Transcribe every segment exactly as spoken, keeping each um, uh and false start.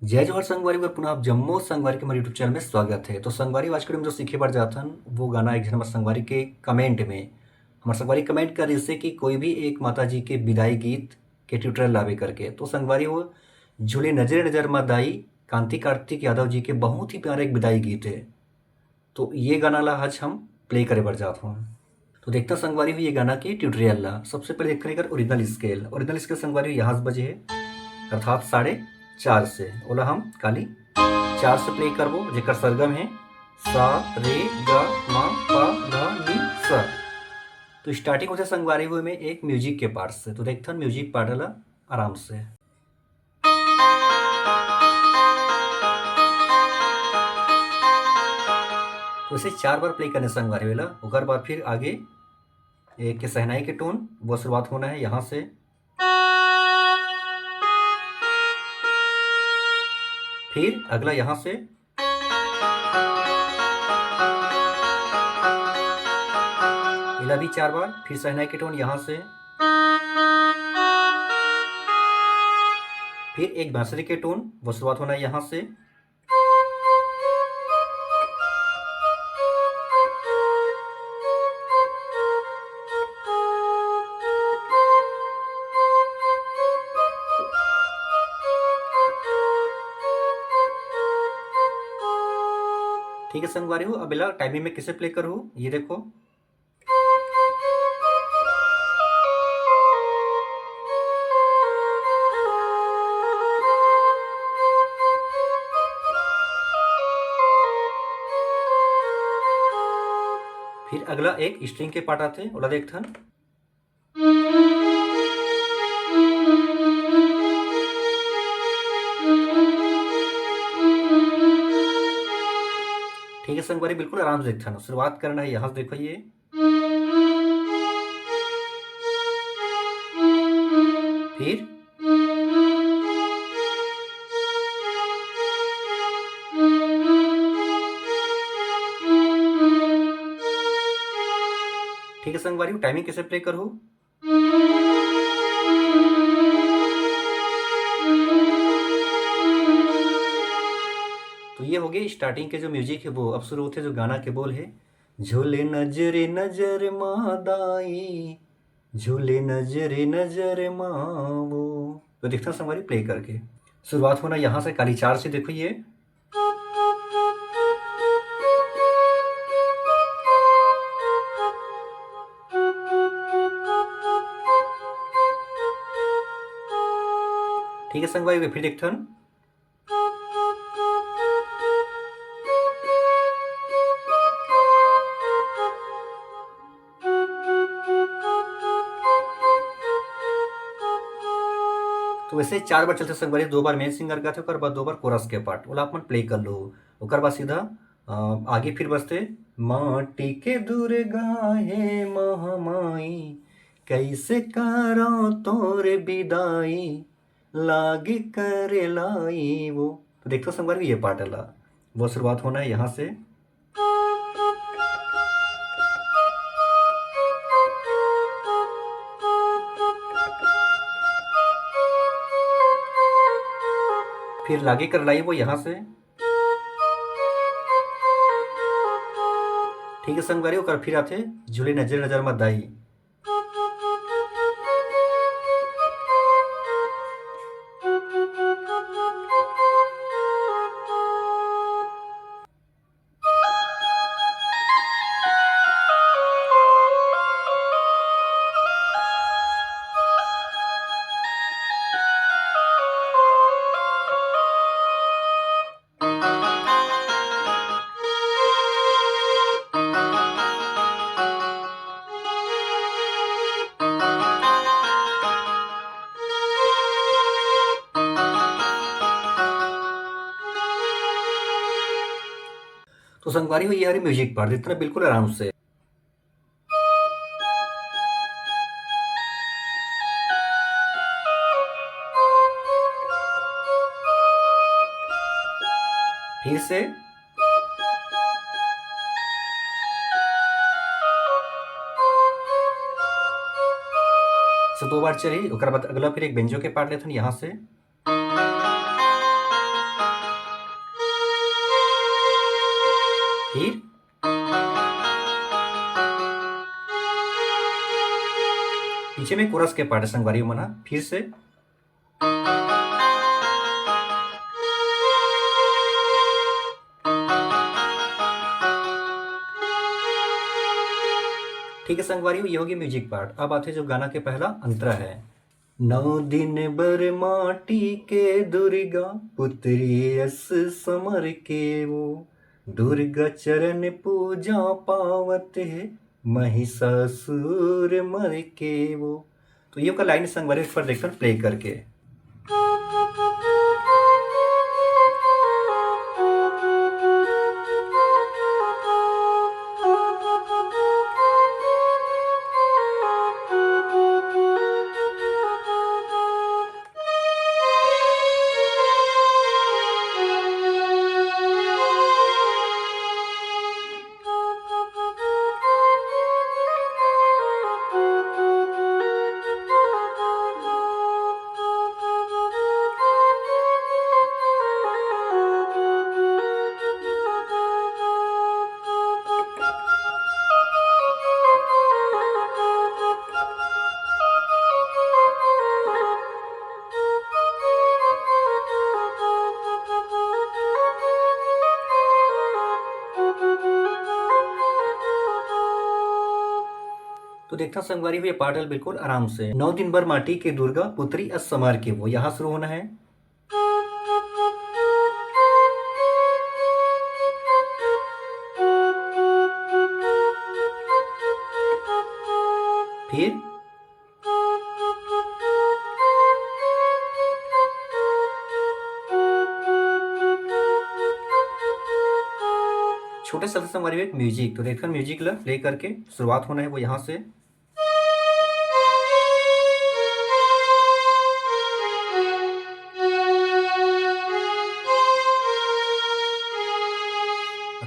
जय जोहार संगवारी, अउ पुनः आप जम्मो संगवारी के हमर YouTube चैनल में स्वागत है। तो संगवारी, आज के video में जो सीखे बर जात हन, वो गाना एक झन हमर संगवारी के कमेंट में, हमर संगवारी कमेंट कर रहिसे कि कोई भी एक माता जी के बिदाई गीत के ट्यूटोरियल लावे करके। तो संगवारी, वो झूले नजरे नजर मा दाई, कांति कार्तिक यादव जी के बहुत ही प्यारा एक बिदाई गीत है। तो ये गाना ला आज हम प्ले करे बर जात हन। तो देखथन संगवारी हो ये गाना के ट्यूटोरियल ला। सबसे पहले देखथन एकर ओरिजिनल स्केल। ओरिजिनल स्केल संगवारी हो यहाँ से बजे है, अर्थात साढ़े चार से। ओला हम काली चार से प्ले करबो, जेकर सरगम है सा, रे, ग, म, प, ध, नी, स। तो स्टार्टिंग होथे संगवारी हो में एक म्यूजिक के पार्ट से। तो देखथन म्यूजिक पार्ट ला आराम से। तो इसे चार बार प्ले करने संगवारी हो एला। ओकर बाद फिर आगे एक के शहनाई के टोन, वो शुरुआत होना है यहाँ से। फिर अगला यहाँ से, एला भी चार बार, फिर शहनाई के टोन यहाँ से, फिर एक बांसुरी के टोन, वो शुरुआत होना है यहाँ से। ठीक है संगवारी हो, अब एला टाइमिंग में कैसे प्ले करूँ, ये देखो। फिर अगला एक स्ट्रिंग के पार्ट आथे, ओला देखथन। ठीक है संगवारी, बिल्कुल आराम से देखथन। शुरुआत करना है यहाँ से, देखो ये। फिर ठीक है संगवारी, टाइमिंग कैसे प्ले करूँ? तो ये हो गई स्टार्टिंग के जो म्यूजिक है वो। अब शुरू होते जो गाना के बोल है, झूले नजरे नजर मा दाई, झूले नजरे नजर मा वो। तो देखथन संगवारी प्ले करके। शुरुआत होना यहाँ से, काली चार से, देखो ये। ठीक है संगवारी, फिर देखथन। तो वैसे चार बार चलथे संगवारी, दो बार मेन सिंगर गाथे, ओकर बाद दो बार कोरस के पार्ट, ओला अपन प्ले कर लो। ओकर बाद सीधा, अ, आगे फिर बजथे, माटी के दुर्गा हे महामाई, कैसे करो तोर बिदाई, लागे करे लाई वो। तो देखो संगवारी, ये पार्ट ला, वो शुरुआत होना है यहाँ से। फिर लागे कर लाई वो यहाँ से। ठीक है संगवारी, ओकर फिर आथे झूले नजर नजर मा दाई। तो संगवारी हो, ये हरे म्यूजिक पार्ट, देखथन बिल्कुल आराम से। फिर से। से दो बार चली, ओकर बाद अगला फिर एक बेंजो के पार्ट लेथन यहाँ से। फिर पीछे में कोरस के पार्ट संगवारी मन ह, फिर से। ठीक है संगवारी, ये होगी म्यूजिक पार्ट। अब आथे जो गाना के पहला अंतरा है। नौ दिन बर माटी के दुर्गा, पुतरी अस समर के वो, दुर्गा चरण पूजा पावत है, महिषासुर मर के वो। तो ये का लाइन संगवारी एक बार देखथन प्ले करके। तो देखना संगवारी हो, ये पाठ है बिल्कुल आराम से। नौ दिन बर माटी के दुर्गा, पुतरी अस समार के वो, यहाँ शुरू होना है। फिर छोटे से संगवारी एक म्यूजिक, तो देखकर म्यूजिक ला प्ले करके शुरुआत होना है वो यहाँ से।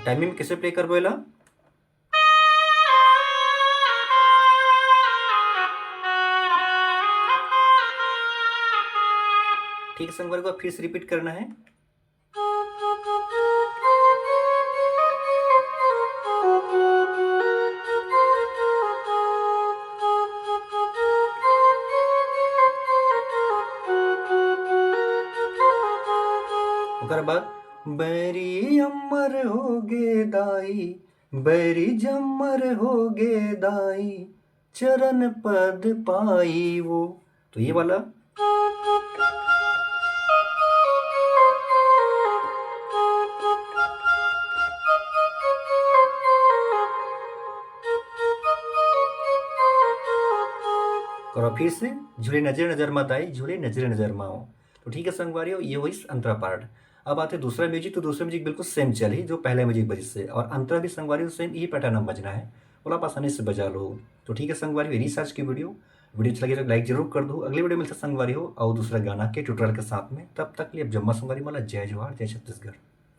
टाइमिंग में कैसे प्ले करबो एला? ठीक है संगवारी को फिर से रिपीट करना है। ओकर बाद बरी अम्मर हो गे दाई, बरी जम्मर हो गे दाई, चरण पद पाई वो। तो ये वाला करो फिर से, झूले नजर नजर मा दाई, झूले नजर नजर मा हो। तो ठीक है संगवारी हो, ये होइस अंतरा पार्ट। अब आथे दूसरा म्यूजिक, तो दूसरा म्यूजिक बिल्कुल सेम चलही जो पहला म्यूजिक बजिस हे, और अंतरा भी संगवारी हो सेम यही पैटर्न में बजना है, ओला आप आसानी से बजा लो। तो ठीक है संगवारी हो, ये रहिस आज की वीडियो। वीडियो अच्छा लगे तो लाइक जरूर कर दो। अगली वीडियो मिलता संगवारी हो और दूसरा गाना के ट्यूटोरियल के साथ में। तब तक के लिए आप जम्मो संगवारी मन ला जय जोहार, जय छत्तीसगढ़।